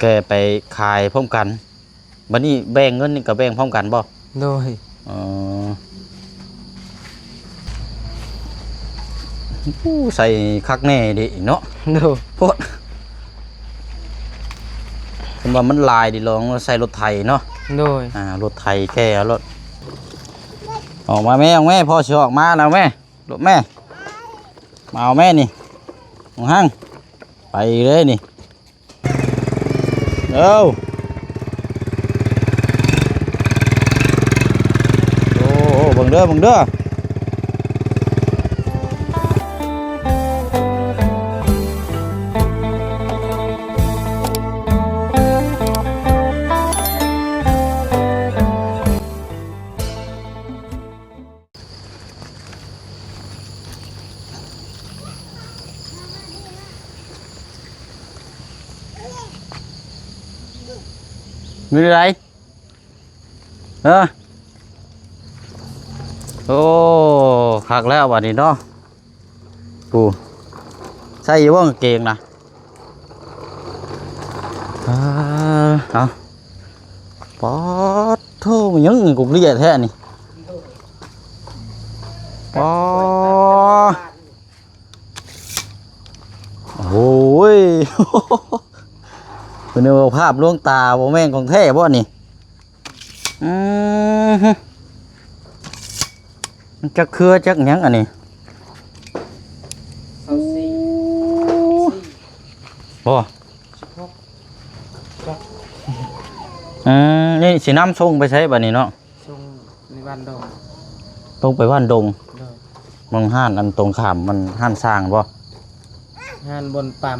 ແກ່ໄປຂາຍພ້ອມກັນ. ບັດນີ້ແບ່ງເງິນນີ້ກໍແບ່ງພ້ອມກັນບໍ່? ໂດຍ. ອໍ ໂອ້ ໃສ່ຄັກແນ່ເດເນາະ. ໂດຍ. ໂພດ ເພິ່ນວ່າມັນຫຼາຍເດ ລອງໃສ່ລົດໄຖເນາະ. ໂດຍ. ອ່າ ລົດໄຖແກ່ເອົາໂລດ. ອອກມາແມ່ ອອກແມ່ ພໍ່ຊິອອກມາແລ້ວແມ່. ລູກແມ່ ມາເອົາແມ່ນີ້ ນ້ອງຮັງ ໄປເລີຍນີ້ ເອີ ໂອ້ ເບິ່ງເດີ ເບິ່ງເດີ. ມີໄດ? ເອີ ໂອ້ ຄັກແລ້ວບັດນີ້ເນາະ. ປູ ໃສ່ຢູ່ບໍ່ກາງເກງນະ? ເອີ ເອົາ ປາດໂທ້ ມັນຫຍັງກຸກເລຍແທ້ນີ້ ປາດ ໂອ້ຍ ເພິ່ນວ່າພາບລວງຕາ ບໍ່ແມ່ນຂອງແທ້ບໍ່ນີ້? ອືມ ມັນຈັກເຄືອຈັກຫຍັງອັນນີ້? ຊາວສີ່ ໂອ້ ຊາວສີ່ ບໍ່ ສິບຫົກ ຈັກ ອືມ ນີ້ຊິນຳສົ່ງໄປໃສບັດນີ້ເນາະ? ສົ່ງໃນບ້ານດົງ ສົ່ງໄປບ້ານດົງ. ໂດຍ. ມັນຮ້ານອັນຕົງຂ້າມ ມັນຮ້ານຊ່າງບໍ່? ຮ້ານບ່ອນປ້ຳ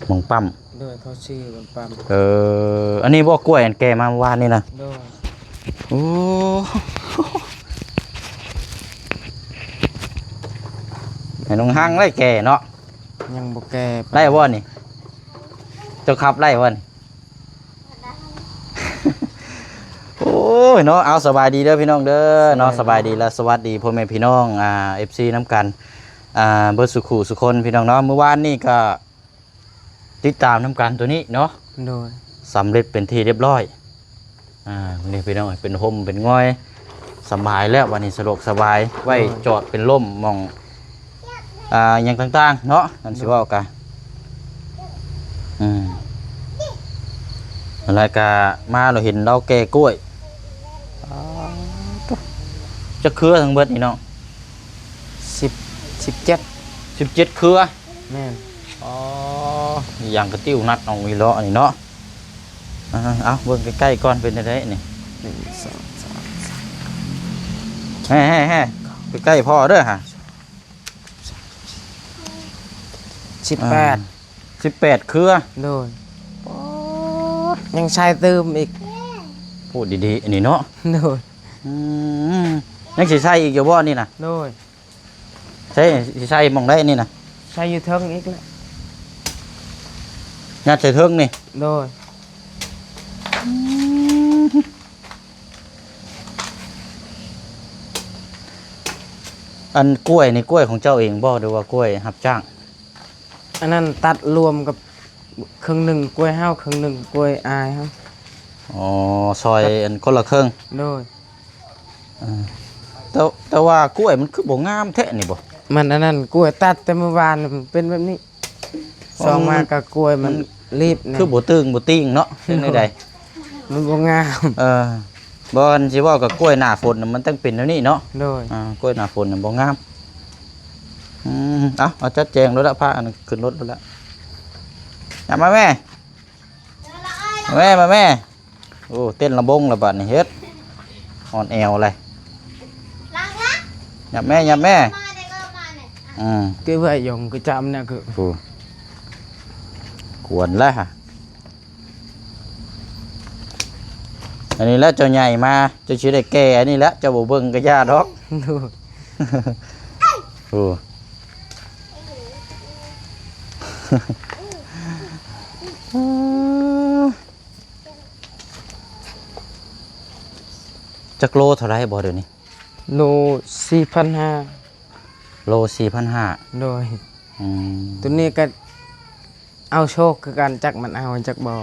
ບ່ອນປ້ຳ. ໂດຍ. ເຂົາຊື່ບ່ອນປ້ຳ. ເອີ ອັນນີ້ບໍ່ ກ້ວຍອັນແກ່ມາເມື່ອວານນີ້ນະ? ໂດຍ. ໂອ້ ໃຫ້ນ້ອງຮັງໄດ້ແກ່ເນາະ. ຍັງບໍ່ແກ່. ໄດ້ບໍ່ນີ້? ເຈົ້າຂັບໄດ້ບໍ່ນີ້? ໂອ້ຍເນາະ ເອົາ ສະບາຍດີເດີພີ່ນ້ອງເດີເນາະ. ສະບາຍດີ ສະບາຍດີ ແລະ ສະຫວັດດີພໍ່ແມ່ພີ່ນ້ອງ ອ່າ ເອັຟຊີ ນຳກັນ ອ່າ ເບິດສູ່ຄູ່ສູ່ຄົນພີ່ນ້ອງເນາະ. ມື້ວານນີ້ກໍຕິດຕາມນຳກັນໂຕນີ້ເນາະ. ໂດຍ. ສຳເລັດເປັນທີ່ຮຽບຮ້ອຍ. ອ່າ ນີ້ພີ່ນ້ອງ ເປັນຮົ່ມເປັນງອຍ ສະບາຍແລ້ວ ບັດນີ້ສະດວກສະບາຍ ໄວ້ ໂດຍ ຈອດເປັນຮົ່ມໝ່ອງ ອ່າ ຫຍັງຕ່າງໆເນາະ ອັນຊິເວົ້າກະ ອືມ ແລ້ວກະມາແລ້ວເຫັນລາວແກ່ກ້ວຍ. ອໍ ຈັກເຄືອທັງເບິດນີ້ນ້ອງ? ສິບ ສິບເຈັດ ສິບເຈັດເຄືອ. ແມ່ນ. ອໍ ຢ່າງກະຕິວນັດເອົາອີ່ຫຼໍ່ນີ້ເນາະ. ອ່າ ເອົາເບິ່ງໃກ້ໆກ່ອນ ເປັນຈັ່ງໃດນີ້? ໜຶ່ງ ສອງ ສາມ ສີ່ ແຮ ແຮ ໃກ້ໆພໍ່ເດີຫາ. ສິບແປດ ອ່າ ສິບແປດເຄືອ. ໂດຍ. ປາດ ຍັງໃສ່ຕື່ມອີກ. ໂອ້ ດີໆ ອັນນີ້ເນາະ. ໂດຍ. ອືມ ຍັງຊິໃສ່ອີກຢູ່ບໍ່ນີ້ນະ? ໂດຍ. ໃສ່ ຊິໃສ່ໝ່ອງໃດນີ້ນະ? ໃສ່ຢູ່ເທິງອີກແຫຼະ ຍັດໃສ່ເທິງນີ້. ໂດຍ. ອືມ ອັນກ້ວຍນີ້ ກ້ວຍຂອງເຈົ້າເອງບໍ່ ຫຼືວ່າກ້ວຍຮັບຈ້າງ? ອັນນັ້ນຕັດລວມກັບເຄິ່ງໜຶ່ງກ້ວຍເຮົາ ເຄິ່ງໜຶ່ງກ້ວຍອ້າຍເຮົາ. ອໍ ຊ່ອຍກັນຄົນລະເຄິ່ງ. ໂດຍ. ເອີ ແຕ່ ແຕ່ວ່າກ້ວຍມັນຄືບໍ່ງາມແທ້ນີ້ບໍ? ມັນອັນນັ້ນ ກ້ວຍຕັດແຕ່ມື້ວານ ມັນເປັນແບບນີ້. ອໍ ສອງມາ ມັນ ກໍກ້ວຍມັນ ມັນລີບນີ້ ຄືບໍ່ຕຶງບໍ່ຕິງເນາະ ເປັນແນວໃດ? ມັນບໍ່ງາມ. ເອີ ບໍ່ ອັນຊິເວົ້າກັບກ້ວຍໜ້າຝົນນະ ມັນຕ້ອງເປັນແນວນີ້ເນາະ. ໂດຍ. ອ່າ ກ້ວຍໜ້າຝົນນະບໍ່ງາມ. ອືມ ເອົາ ເອົາຈັດແຈງໂລດລະ ພາອັນຂຶ້ນລົດໂລດລະ. ຫຍັບມາແມ່ ມາແມ່ ມາແມ່. ໂອ້ ເຕັ້ນລະບົງລະບາດນີ້ ເຮັດອ່ອນແອວເລີຍ. ຫຍັບແມ່ ຫຍັບແມ່. ອືມ ເກັບໄວ້ຢອງກະຈຳນະ ຄື ໂອ້ ກວນລະ. ອັນນີ້ແຫຼະເຈົ້າໃຫຍ່ມາ ເຈົ້າຊິໄດ້ແກ່ອັນນີ້ແຫຼະ ເຈົ້າບໍ່ເບິ່ງກະຢ່າດອກ. ໂດຍ. ໂອ້ ຈັກໂລເທົ່າໃດບໍ່ດຽວນີ້? ໂລສີ່ພັນຫ້າ. ໂລສີ່ພັນຫ້າ. ໂດຍ. ອືມ ໂຕນີ້ກະ ເອົາໂຊກຄືກັນ ຈັກມັນເອົາຈັກບໍ່.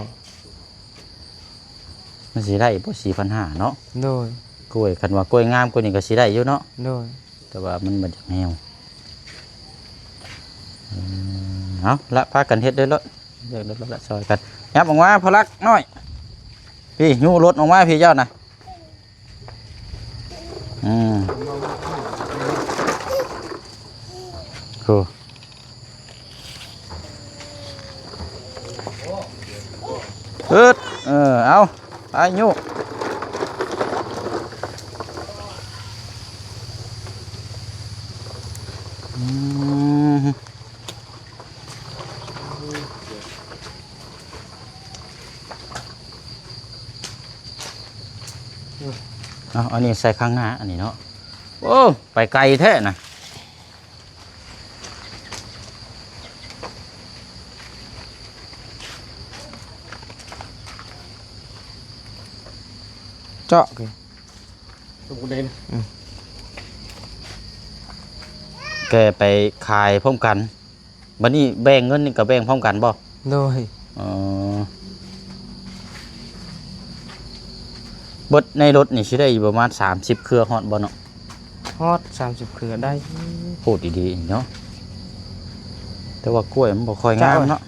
ມັນຊິໄດ້ບໍ່ ສີ່ພັນຫ້າເນາະ? ໂດຍ. ກ້ວຍ ຄັນວ່າກ້ວຍງາມກວ່ານີ້ກໍຊິໄດ້ຢູ່ເນາະ? ໂດຍ. ແຕ່ວ່າມັນບໍ່ຢາກແນວ. ເອີ ເອົາລະ ພາກັນເຮັດເດີໂລດ ເຮັດເດີໂລດລະ ຊ່ອຍກັນ. ຫຍັບອອກມາພໍ່ລັກນ້ອຍ ພີ້ ຍູ້ລົດອອກມາພີ້ເຈົ້ານະ. ອືມ ໂອ້ ເອີດ ເອີ ເອົາ ໄປຍູ້. ອືມ ເອົາ ອັນນີ້ໃສ່ຂ້າງໜ້າ ອັນນີ້ເນາະ. ໂອ້ ໄປໄກແທ້ນະ. ເຈາະ ອືມ ແກໄປຂາຍພ້ອມກັນ. ບັດນີ້ແບ່ງເງິນນີ້ກໍແບ່ງພ້ອມກັນບໍ່? ໂດຍ. ເອີ ເບິດໃນລົດນີ້ຊິໄດ້ຢູ່ປະມານສາມສິບເຄືອ ຮອດບໍ່ເນາະ? ຮອດສາມສິບເຄືອໄດ້. ໂພດອີ່ຫຼີເນາະ. ແຕ່ວ່າກ້ວຍມັນບໍ່ຄ່ອຍງາມເນາະ.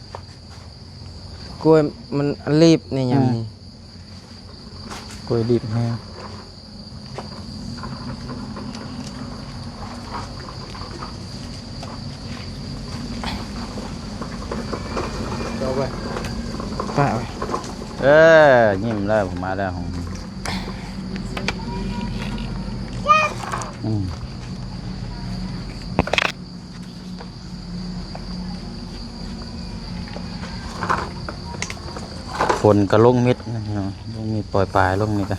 ກ້ວຍມັນລີບນີ້ ອືມ ຍາມນີ້ ກ້ວຍດິບແຮງ. ເອົາໄວ້ ປະໄວ້. ເອີ ຍິ້ມແລ້ວ ມາແລ້ວ. ອືມ. ຝົນກໍລົງເມັດນະພີ່ນ້ອງ ລົງເມັດປອຍປາຍລົງນີ້ກະ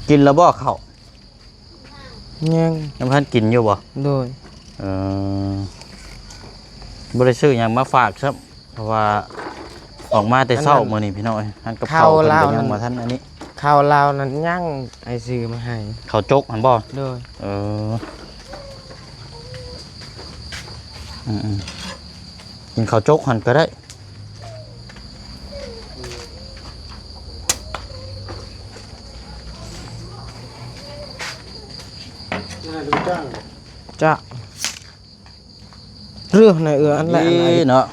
ກິນແລ້ວບໍ່ເຂົ້າ? ຍັງ ຍັງບໍ່ທັນກິນຢູ່ບໍ່? ໂດຍ. ເອີ ບໍ່ໄດ້ຊື້ຫຍັງມາຝາກຊ້ຳ ເພາະວ່າອອກມາແຕ່ເຊົ້າ ອັນນັ້ນ ມື້ນີ້ພີ່ນ້ອງເອີຍ ຫັ້ນກັບເຂົ້າເພິ່ນກໍຍັງບໍ່ທັນອັນນີ້ ເຂົ້າລາວນັ້ນຍັງ ອ້າຍຊື້ມາໃຫ້ ເຂົ້າຈົກຫັ້ນບໍ່? ໂດຍ. ເອີ ອືມໆ ກິນເຂົ້າຈົກຫັ້ນກໍໄດ້. ຈ້າ ເລື່ອງໃນເອື້ອ ອັນແລະ ອັນນີ້ເນາະ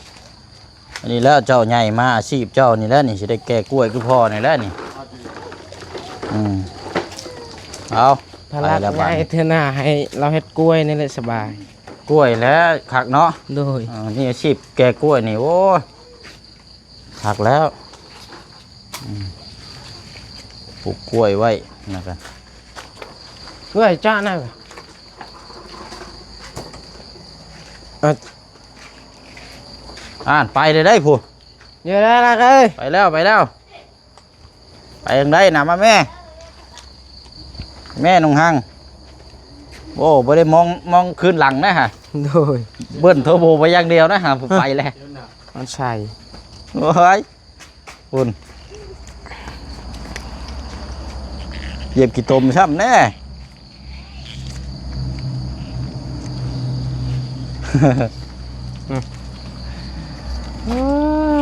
ອັນນີ້ແລ້ວເຈົ້າໃຫຍ່ມາ ອາຊີບເຈົ້ານີ້ແຫຼະນີ້ ຊິໄດ້ແກ່ກ້ວຍຄືພໍ່ນີ້ແຫຼະນີ້. ອືມ ເອົາ ພາລະ ໄປລະ ໃຫຍ່ ບາດນີ້ ເທື່ອໜ້າໃຫ້ລາວເຮັດກ້ວຍນີ້ແຫຼະສະບາຍ. ກ້ວຍແຫຼະຄັກເນາະ. ໂດຍ. ເອີ ມີອາຊີບແກ່ກ້ວຍນີ້ ໂອ້ຍ ຄັກແລ້ວ. ອືມ ປູກກ້ວຍໄວ້ນະກະ ເອື້ອຍ ຈ້ານະ ອ່ານ ໄປເລີຍໄດ໋ຜູ້ ເອີ ໄປແລ້ວ ໄປແລ້ວ. ໄປທາງໃດນະ ມາແມ່ ແມ່ໜຸ່ງຮັງ. ໂອ້ ບໍ່ໄດ້ມອງ ມອງຄືນຫຼັງນະຫະ. ໂດຍ. ເບິ່ນໂທໂບໄປຢ່າງດຽວນະຫະ ຜູ້ໄປແລ້ວ ມັນໃສ່. ໂອ້ຍ ພຸ້ນ ຢຽບຂີ້ຕົມຊ້ຳແນ່. ອື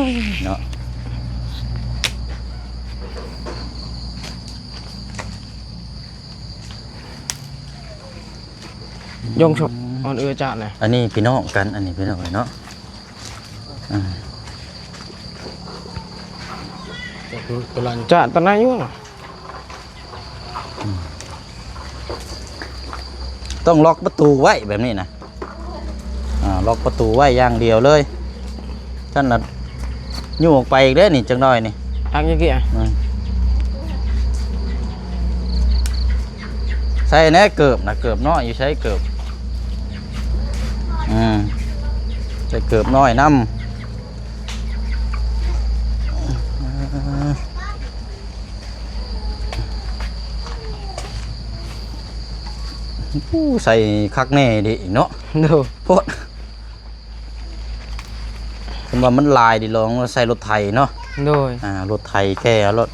ມ ເນາະ ຍົງຊຸບ ອອນເອື້ອຈານແຫຼະ. ອັນນີ້ພີ່ນ້ອງກັນ ອັນນີ້ພີ່ນ້ອງເນາະ. ອ່າ ຈະຕະໄນຢູ່ ອືມ ຕ້ອງລັອກປະຕູໄວ້ແບບນີ້ນະ. ອ່າ ລັອກປະຕູໄວ້ຢ່າງດຽວເລີຍ ຊັ້ນລະ ຍູ້ອອກໄປອີກເດ້ນີ້ ຈັກໜ້ອຍນີ້ ພັກຢູ່ເກຍ. ອືມ ໃສ່ແດ່ເກີບນະ ເກີບນ້ອຍຢູ່ໃສເກີບ? ອືມ ໃສ່ເກີບນ້ອຍນຳ. ໂອ້ ໃສ່ຄັກແນ່ເດເນາະ. ໂດຍ. ໂພດ ວ່າມັນຫຼາຍດີ ລອງໃສ່ລົດໄຖເນາະ. ໂດຍ ອ່າ ລົດໄຖແກ່ເອົາໂລດ. ອ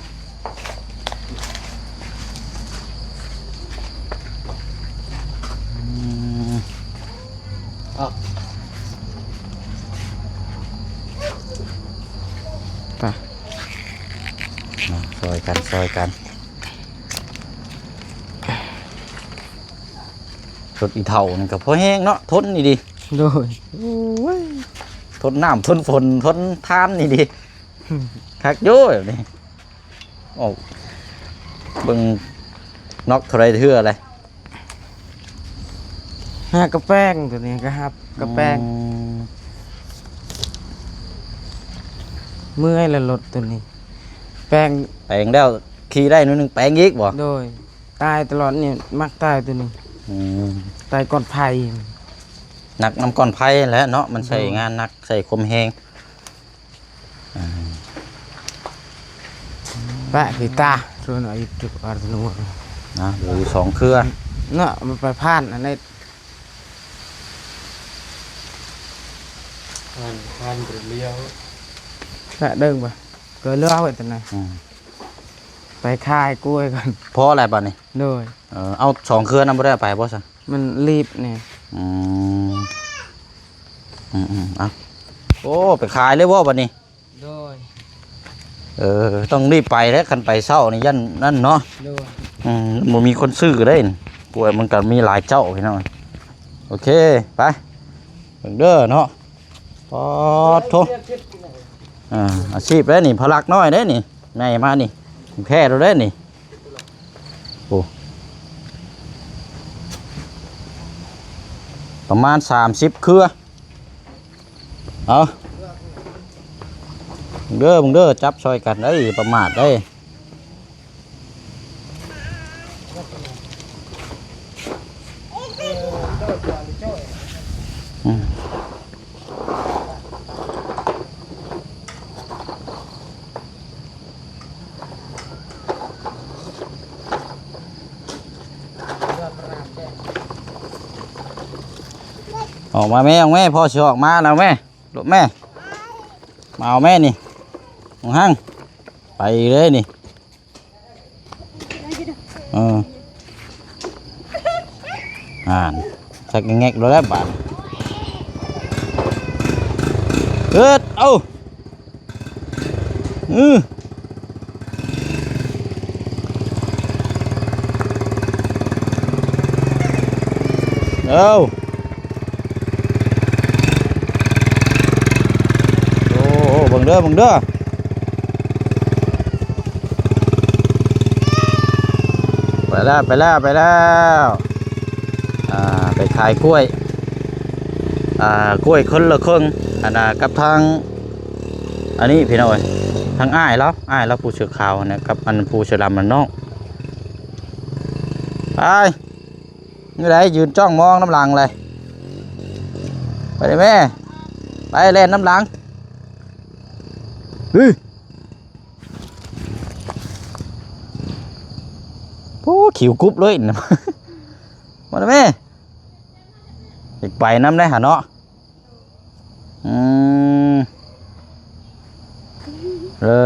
ືມ ເອົາ ໄປ ມາ ຊ່ອຍກັນ ຊ່ອຍກັນ. ລົດອີ່ເຖົ້ານີ້ກໍພໍແຮງເນາະ ທົນອີ່ຫຼີ. ໂດຍ ໂອ້ຍ ທົນນ້ຳທົນຝົນ ທົນທານອີ່ຫຼີ. ຄັກຢູ່ແບບນີ້. ອອກເບິ່ງ ນັອກເທົ່າໃດເທື່ອແຫຼະ? ຫາກະແປງ ໂຕນີ້ກະຮັບກະແປງ. ອືມ ເມື່ອຍແລ້ວລົດໂຕນີ້ ແປງ ແປງແລ້ວຂີ່ໄດ້ໜ້ອຍໜຶ່ງ ແປງອີກບໍ່? ໂດຍ ຕາຍຕະຫຼອດນີ້ ມັກຕາຍໂຕນີ້. ອືມ ຕາຍກ້ອນໄຜ່. ໜັກນຳກ້ອນໄຜ່ແຫຼະເນາະ ມັນໃຊ້ ໂດຍ ງານໜັກ ໃຊ້ຄວາມແຮງ. ອ່າ ປະກິຕາ ຊວນອາຍຸຈຸກອາດນວນ ນະ ເຫຼືອຢູ່ສອງເຄືອເນາະ. ມັນໄປຜ່ານອັນນີ້ ຜ່ານ ຜ່ານໄປລຽວ ແລະເດີງບໍ່ ກໍເຫຼືອໄວ້ຕົວນັ້ນ. ອືມ ໄປຂາຍກ້ວຍກ່ອນ. ພໍແລ້ວບາດນີ້. ໂດຍ ເອີ ເອົາສອງເຄືອນຳ ບໍ່ໄດ້ເອົາໄປບໍ່ຊະ? ມັນລີບນີ້. ອືມ ອືມໆ ເອົາ ໂອ້ ໄປຂາຍເລີຍບໍ່ບາດນີ້? ໂດຍ ເອີ ຕ້ອງລີບໄປແລ້ວ ຄັນໄປເຊົ້ານີ້ຢ້ານນັ້ນເນາະ. ໂດຍ ອືມ ບໍ່ມີຄົນຊື້ເດ້ ກ້ວຍມັນກໍມີຫຼາຍເຈົ້າພີ່ນ້ອງ. ໂອເຄ ໄປເບິ່ງເດີເນາະ. ປາດໂທ ອ່າ ອາຊີບເດ້ນີ້ ພະລັກນ້ອຍເດ້ນີ້ ໃຫຍ່ມານີ້ ແພ້ແລ້ວເດ້ນີ້. ໂອ້ ປະມານສາມສິບເຄືອ. ເອົາ ເບິ່ງເດີ ເບິ່ງເດີ ຈັບຊ່ອຍກັນເດີ ປະໝາດເດີ. ອືມ ອອກມາແມ່ ອອກແມ່ ພໍ່ຊິອອກມາແລ້ວແມ່. ລູກແມ່ ມາເອົາແມ່ນີ້ ນ້ອງຮັງ ໄປເລີຍນີ້. ເອີ ອ່ານ ຊັກແງກໂລດແລ້ວບາດ. ເອີດ ເອົາ ອື ເອົາ ໂອ້ ເບິ່ງເດີ ເບິ່ງເດີ ໄປແລ້ວ ໄປແລ້ວ ໄປແລ້ວ. ອ່າ ໄປຂາຍກ້ວຍ ອ່າ ກ້ວຍຄົນລະເຄິ່ງ ອັນນ່າ ກັບທາງ ອັນນີ້ພີ່ນ້ອງເອີຍ ທາງອ້າຍລາວ ອ້າຍລາວຜູ້ເສື້ອຂາວຫັ້ນນະ ກັບອັນຜູ້ເສື້ອດຳຫັ້ນນ້ອງ. ໄປ ນີ້ໃດ ຢືນຈ້ອງມອງນຳຫຼັງເລີຍ ໄປເດ້ແມ່ ໄປແລ່ນນຳຫຼັງ. ເຮີ້ຍ ໂອ້ ຂິວກຸບເລີຍ ມາແລ້ວແມ່ ຢາກໄປນຳໄດ໋ຫາເນາະ. ອືມ ເອີ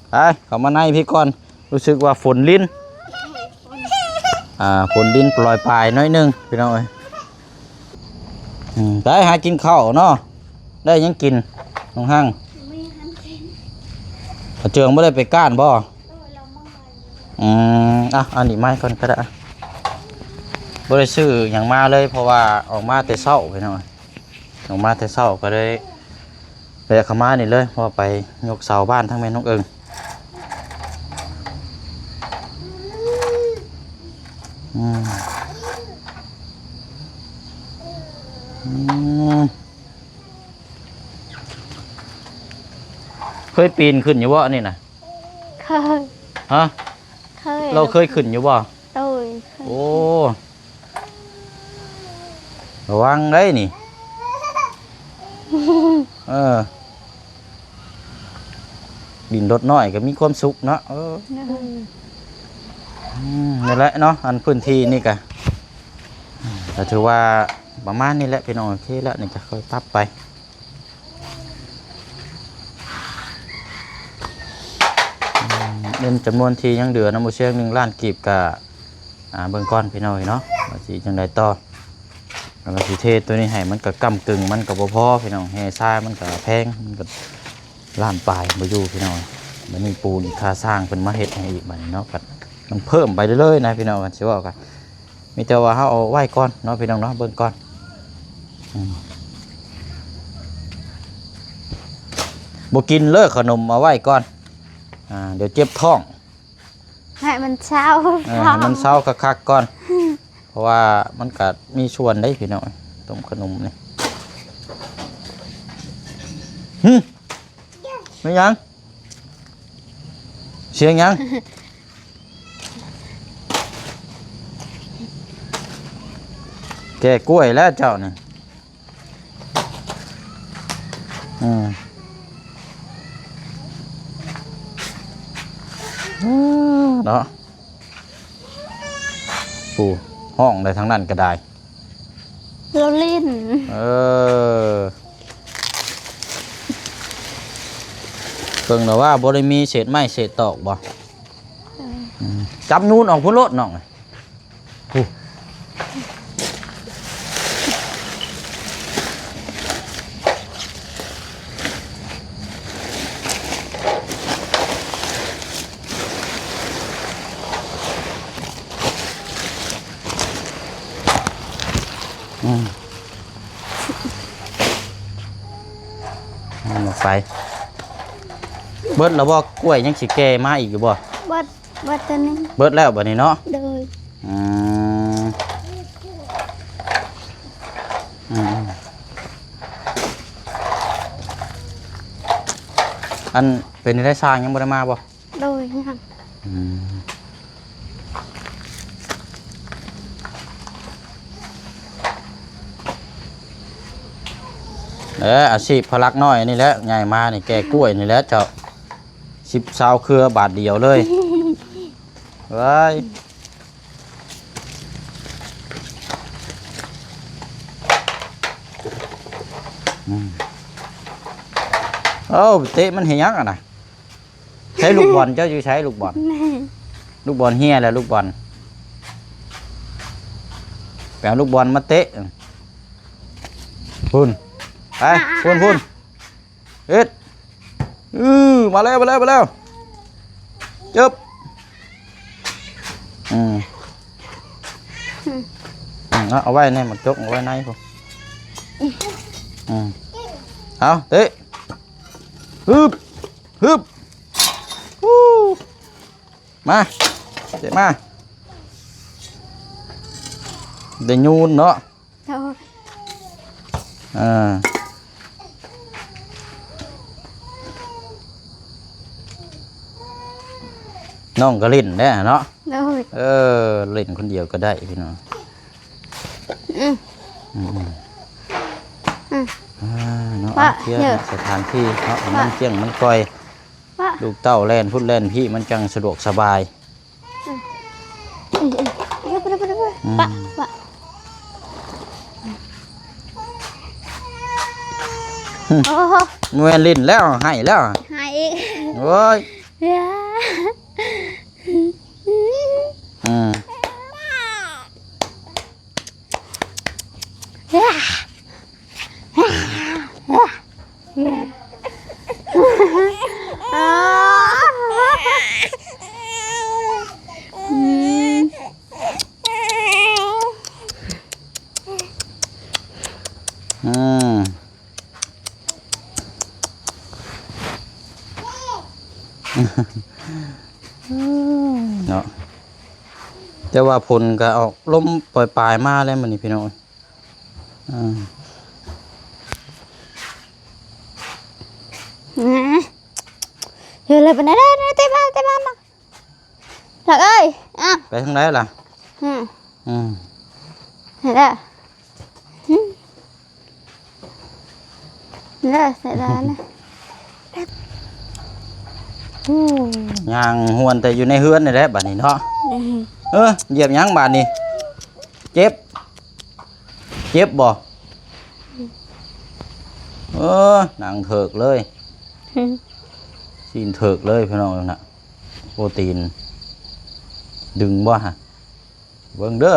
ໄປ ເຂົ້າມາໃນພີ້ກ່ອນ ຮູ້ສຶກວ່າຝົນລິນ ອ່າ ຝົນລິນປລອຍປາຍໜ້ອຍໜຶ່ງພີ່ນ້ອງເອີຍ. ອືມ ໄປຫາກິນເຂົ້າເນາະ ໄດ້ຫຍັງກິນນ້ອງຮັງ? ມີຫຍັງກິນ ອາເຈືອງບໍ່ໄດ້ໄປກ້ານບໍ່? ອືມ ອ່ະ ອັນນີ້ມາໃຫ້ກ່ອນກໍໄດ້ ບໍ່ໄດ້ຊື້ຫຍັງມາເລີຍ ເພາະວ່າອອກມາແຕ່ເຊົ້າພີ່ນ້ອງ ອອກມາແຕ່ເຊົ້າກໍເລີຍແວະເຂົ້າມານີ້ເລີຍ ເພາະວ່າໄປຍົກເສົາບ້ານທາງແມ່ນ້ອງເອີງ. ອືມ ອືມ ເຄີຍປີນຂຶ້ນຢູ່ບໍ່ອັນນີ້ນະ? ເຄີຍ. ຮະ? ເຄີຍ. ລາວເຄີຍຂຶ້ນຢູ່ບໍ່? ໂດຍ ເຄີຍ. ໂອ້ ລະວັງໄດ໋ນີ້ ເອີ ດິນໂດດນ້ອຍກໍມີຄວາມສຸກເນາະ. ເອີ ໂດຍ. ອືມ ນີ້ແຫຼະເນາະ ອັນພື້ນທີ່ນີ້ກະ ກໍຖືວ່າປະມານນີ້ແຫຼະພີ່ນ້ອງ. ໂອເຄແລ້ວ ນີ້ກະຄ່ອຍປັບໄປ. ເງິນຈຳນວນທີ່ຍັງເຫຼືອນຳບໍ່ຊຽງ ໜຶ່ງລ້ານກີບ ກະ ອ່າ ເບິ່ງກ່ອນພີ່ນ້ອງເອີຍເນາະ ວ່າຊິຈັ່ງໃດຕໍ່. ແລ້ວກະຊິເທໂຕນີ້ໃຫ້ມັນກະກ້ຳກຶ່ງ ມັນກະບໍ່ພໍພີ່ນ້ອງ ແຮ່ຊາຍມັນກະແພງ ມັນກະລ້ານປາຍບໍ່ຢູ່ພີ່ນ້ອງ. ບັດນີ້ປູນອີກ ຄ່າຊ່າງເພິ່ນມາເຮັດໃຫ້ອີກ ບັດນີ້ເນາະ ກະມັນເພີ່ມໄປເລື້ອຍໆນະພີ່ນ້ອງ. ຄັນຊິເວົ້າກະ ມີແຕ່ວ່າເຮົາເອົາໄວ້ກ່ອນເນາະພີ່ນ້ອງເນາະ ເບິ່ງກ່ອນ. ອືມ ບໍ່ກິນເລີຍຂະໜົມ ເອົາໄວ້ກ່ອນ ອ່າ ດຽວເຈັບທ້ອງ. ໃຫ້ມັນເຊົາ ເອີ ໃຫ້ມັນເຊົາຄັກໆກ່ອນ ເພາະວ່າມັນກະມີສ່ວນເດ້ພີ່ນ້ອງ ຕົ້ມຂະໜົມນີ້. ຫຶ ແມ່ນຫຍັງ? ສຽງຫຍັງ? ແກ່ກ້ວຍແລ້ວເຈົ້ານີ້. ອືມ ເນາະ ໂອ້ ຮ້ອງໄດ້ທາງນັ້ນກະໄດ້ ລາວຫຼິ້ນ. ເອີ ເບິ່ງແລ້ວວ່າບໍ່ໄດ້ມີເສດໄມ້ເສດຕອກບໍ່? ເອີ ອືມ ຈັບນູນອອກພຸ້ນໂລດນ້ອງ. ໂອ້ ອືມ ເອົາໄປ ເບິດແລ້ວບໍ່? ກ້ວຍຍັງຊິແກ່ມາອີກຢູ່ບໍ່? ເບິດ. ເບິດແລ້ວບັດນີ້ເນາະ. ໂດຍ. ອືມ ອືມ ອັນເປັນໄດ້ ຊ່າງຍັງບໍ່ໄດ້ມາບໍ່? ໂດຍ ຍັງ. ອືມ ເອີ ອາຊີບພະລັກນ້ອຍນີ້ແຫຼະ ໃຫຍ່ມານີ້ແກ່ກ້ວຍນີ້ແຫຼະເຈົ້າ. ສິບຊາວເຄືອບາດດຽວເລີຍ ເອີຍ. ອືມ ເອົ້າ ເຕະມັນເຮັດຫຍັງຫັ້ນນະ? ໃຊ້ລູກບອນ ເຈົ້າຢູ່ໃສລູກບອນ? ລູກບອນເຮຍແລ້ວ ລູກບອນ ໄປເອົາລູກບອນມາເຕະ ພຸ້ນ ໄປ ພຸ້ນ ພຸ້ນ. ເຮັດ ອື ມາແລ້ວ ມາແລ້ວ ມາແລ້ວ ເຈີບ ອືມ ອືມ ເອົາ ເອົາໄວ້ໃນໝາກຈົກ ເອົາໄວ້ໃນພຸ້ນ ອືມ ເອົາ ເຕະ ຮຶບ ຮຶບ ມາ ເຕະມາ ໄດ້ຢູນເນາະ. ໂດຍ ເອີ ນ້ອງກະຫຼິ້ນແດ່ເນາະ. ໂດຍ ເອີ ຫຼິ້ນຄົນດຽວກະໄດ້ພີ່ນ້ອງ. ອືມ ອືມ ອືມ ອືມ ອ່າ ເນາະ ເອົາ ເຄຍສະຖານທີ່ເນາະ ໃຫ້ມັນກ້ຽງມັນກ່ອຍ ລູກເຕົ້າແລ່ນພຸ້ນແລ່ນພີ້ ມັນຈັ່ງສະດວກສະບາຍ. ອືມ ປະ ປະ ປະ ອືມ ປະ ປະ ໂອ້ໂຫ ແມ່ນຫຼິ້ນແລ້ວ ໄຫ້ແລ້ວ ໄຫ້ອີກ ໂອ້ຍ ອືມ ອືມ ເນາະ ແຕ່ວ່າຝົນກະອອກລົມປາຍໆມາແລ້ວມື້ນີ້ພີ່ນ້ອງ. ອ່າ ເຮັດແລ້ວເປັນໄດ້ ໄດ້ ໄດ້ ເຕະບານ ເຕະບານເນາະ ຫຼັກເອີຍ ອ່ະ ໄປທາງໃດລະ? ອືມ ອືມ ເຮັດແລ້ວ ເດີ ໃສ່ດານະ ໂອ້ ຍ່າງຮວນແຕ່ຢູ່ໃນເຮືອນນີ້ແຫຼະບາດນີ້ເນາະ. ອືມ ເອີ ຢຽບຫຍັງບາດນີ້? ເຈັບ ເຈັບບໍ່? ເອີ ໜັງເຖິກເລີຍ ຊີ້ນເຖິກເລີຍພີ່ນ້ອງນະ. ໂອ້ ຕີນດຶງບໍ່ຫະ? ເບິ່ງເດີ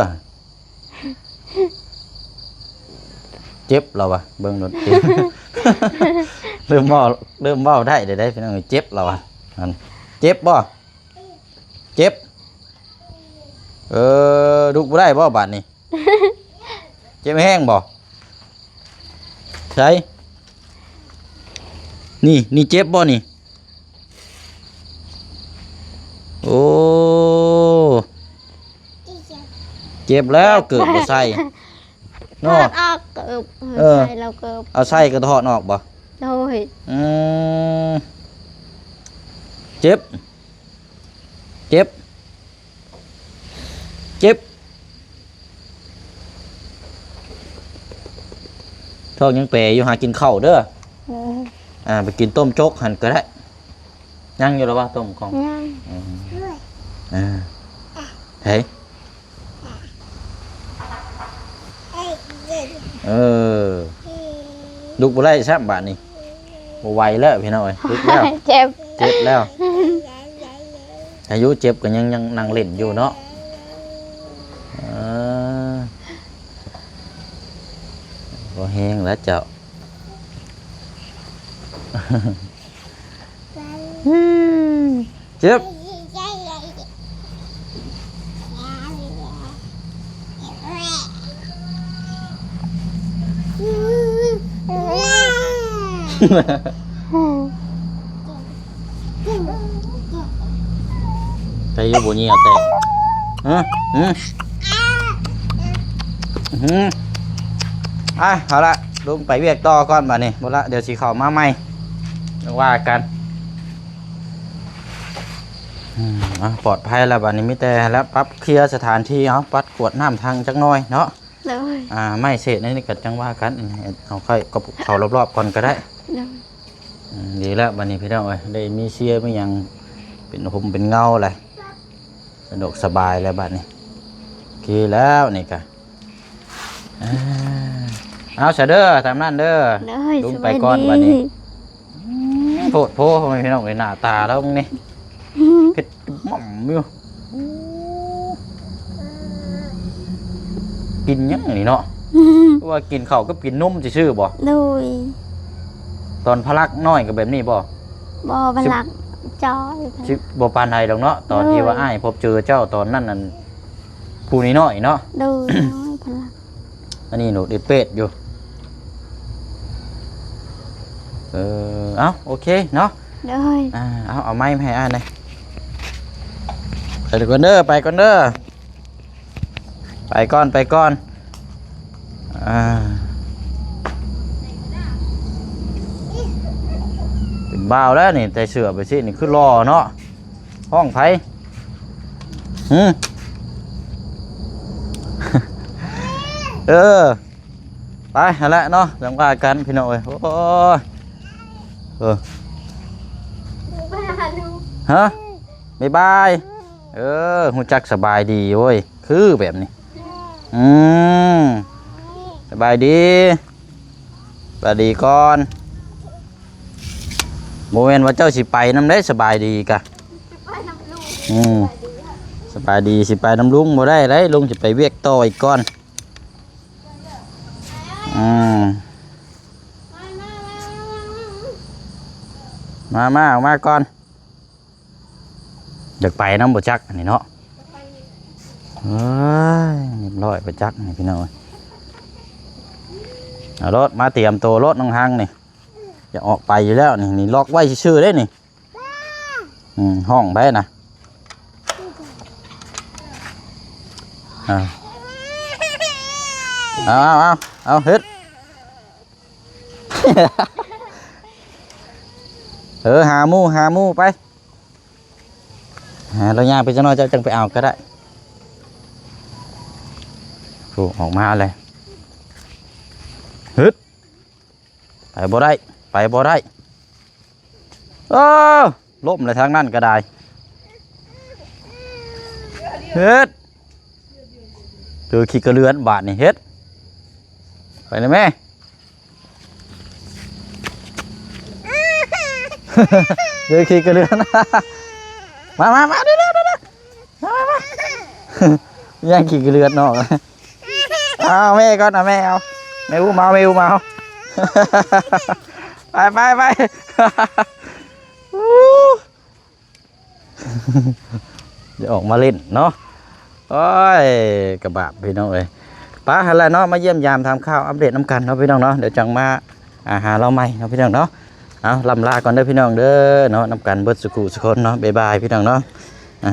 ເຈັບລາວວ່າ ເບິ່ງໂລດ ຕີນ ເລີ່ມເວົ້າ ເລີ່ມເວົ້າໄດ້ແລ້ວເດ້ພີ່ນ້ອງ ເຈັບລາວວ່າ ຫັ້ນ ເຈັບບໍ່? ເຈັບ ເອີ ລຸກບໍ່ໄດ້ບໍ່ບາດນີ້? ເຈັບແຮງບໍ່? ໃສ? ນີ້ ນີ້ເຈັບບໍ່ນີ້? ໂອ້ ເຈັບແລ້ວ ເກີບບໍ່ໃສ່ເນາະ ຖອດອອກເກີບ ເອີ ໃສ່ແລ້ວເກີບ ເອົາໃສ່ກໍຖອດອອກບໍ່? ໂດຍ ອືມ ເຈັບ ເຈັບ ເຈັບ ທ້ອງຍັງແປຢູ່ ຫາກິນເຂົ້າເດີ ໂດຍ ອ່າ ໄປກິນຕົ້ມຈົກຫັ້ນກໍໄດ້ ຍັງຢູ່ລະວ່າຕົ້ມຂອງ ຍັງ ອືມ ອ່າ ເຮີ້ຍ ເອີ ລຸກບໍ່ໄດ້ຊ້ຳບາດນີ້ ບໍ່ໄຫວແລ້ວພີ່ນ້ອງເອີຍ ລຸກແລ້ວ ເຈັບ ເຈັບແລ້ວ ອາຍຸເຈັບກໍຍັງ ຍັງນັ່ງຫຼິ້ນຢູ່ເນາະ ເອີ ບໍ່ແຮງແລ້ວເຈົ້າ. ເຈັບ ໄດ້ຢູ່ບໍ່ ເຫຍື້ອແຕກ ຮະ ຮະ ຮະ ອ່ະ ເອົາລະ ລົງໄປວຽກຕໍ່ກ່ອນບາດນີ້ ບໍ່ລະ ດຽວຊິເຂົ້າມາໃໝ່ ຈັ່ງວ່າກັນ ອືມ ອ່ະ ປອດໄພລະບາດນີ້ ມີແຕ່ລະປັບເຄຍສະຖານທີ່ ເອົາ ປັດກວດນ້ຳທັງຈັກໜ້ອຍເນາະ ໂດຍ ອ່າ ໄມ້ເສດໃນນີ້ກໍຈັ່ງວ່າກັນ ເອົາ ຄ່ອຍກໍເຂົ້າລອບໆກ່ອນກໍໄດ້ ໂດຍ ອືມ ດີແລ້ວບາດນີ້ພີ່ນ້ອງເອີຍ ໄດ້ມີເຊຍມີຫຍັງເປັນຮົ່ມເປັນເງົາແຫຼະ ສະດວກສະບາຍແລ້ວບາດນີ້ ໂອເຄແລ້ວນີ້ກະ ອ່າ ເອົາຊະເດີ ຕາມນັ້ນເດີ ໂດຍ ລຸງໄປກ່ອນ ສະບາຍດີ ບາດນີ້ ອືມ ໂພດໂພ ພໍ່ແມ່ພີ່ນ້ອງເອີຍ ໜ້າຕາລາວນີ້ ເຜັດໝ່ຳຢູ່ ກິນຫຍັງນີ້ເນາະ ຄືວ່າກິນເຂົ້າກັບກິນນົມຊື່ໆບໍ່? ໂດຍ ຕອນພະລັກນ້ອຍກໍແບບນີ້ບໍ່? ບໍ່ ພະລັກຈ້ອຍ ຊິບໍ່ປານໃດດອກເນາະ ຕອນທີ່ວ່າ ໂດຍ ອ້າຍພົບເຈີເຈົ້າຕອນນັ້ນນັ້ນ ຜູ້ນ້ອຍໆເນາະ ໂດຍ ນ້ອຍ ພະລັກ ອັນນີ້ໂນດເອດເປດຢູ່ ເອີ ເອົ້າ ໂອເຄເນາະ ໂດຍ ອ່າ ເອົາ ເອົາໄມ້ມາໃຫ້ອ້າຍແດ່ ໄປກ່ອນເດີ ໄປກ່ອນເດີ ໄປກ່ອນ ໄປກ່ອນ ອ່າ ເປັນບ່າວແລ້ວນີ້ ໃສ່ເສື້ອໄປຊີ້ນີ້ ຄືຫຼໍ່ເນາະ ຫ້ອງໃຜ? ຫື? ເອີ ໄປຫັ້ນແຫຼະເນາະ ຈັ່ງວ່າກັນພີ່ນ້ອງເອີຍ ໂອ້ຍ ເອີ ຮະ? ບາຍບາຍ ເອີ ຮູ້ຈັກສະບາຍດີເວີຍ ຄືແບບນີ້ ອືມ ສະບາຍດີ ສະບາຍດີກ່ອນ ບໍ່ແມ່ນວ່າເຈົ້າຊິໄປນຳເດ້ ສະບາຍດີກະ ອືມ ສະບາຍດີ ຊິໄປນຳລຸງບໍ່ໄດ້ເດ້ ລຸງຊິໄປວຽກຕໍ່ອີກກ່ອນ ອືມ ມາ ມາ ອອກມາກ່ອນ ຢາກໄປນຳບໍ່ຈັກອັນນີ້ເນາະ ເອີຍ ຮຽບຮ້ອຍບໍ່ຈັກນີ້ພີ່ນ້ອງເອີຍ ເອົາໂລດ ມາຕຽມໂຕໂລດນ້ອງຮັງນີ້ ຢາກອອກໄປຢູ່ແລ້ວນີ້ ນີ້ລັອກໄວ້ຊື່ໆເດ້ນີ້ ອືມ ຫ້ອງໃຜນະ ອ່າ ເອົາ ເອົາ ເອົາ ເຮັດ ເອີ ຫາໝູ່ ຫາໝູ່ໄປ ຫາລາວຍ່າງໄປຈັກໜ້ອຍ ເຈົ້າຈັ່ງໄປເອົາກໍໄດ້ ໂອ້ ອອກມາແລ້ວ ຮຶດ ໄປບໍ່ໄດ້ ໄປບໍ່ໄດ້ ເອີ ລົ້ມແລ້ວທາງນັ້ນກໍໄດ້ ເຮັດ ເຈີຂີ້ກະເລືອນບາດນີ້ ເຮັດ ໄປນະແມ່ ເຈີຂີ້ກະເລືອນ ມາມາມາເດີເດີເດີເດີ ມາມາມາ ຍ່າງຂີ້ເລືອດນອກ ເອົາແມ່ກ່ອນ ເອົາແມ່ເອົາ ແມ່ອຸ້ມເອົາ ແມ່ອຸ້ມເອົາ ໄປໄປໄປ ຈະອອກມາຫຼິ້ນເນາະ ໂອ້ຍ ກະບາບພີ່ນ້ອງເອີຍ ໄປຫັ້ນແຫຼະເນາະ ມາຢ້ຽມຢາມຖາມຂ່າວອັບເດດນຳກັນເນາະພີ່ນ້ອງເນາະ ດຽວຈັ່ງມາ ອ່າ ຫາລາວໃໝ່ເນາະພີ່ນ້ອງເນາະ ເອົາ ລ່ຳລາກ່ອນເດີພີ່ນ້ອງເດີເນາະ ນຳກັນເບິດສູ່ຄູ່ສູ່ຄົນເນາະ ບາຍບາຍພີ່ນ້ອງເນາະ ອ່າ.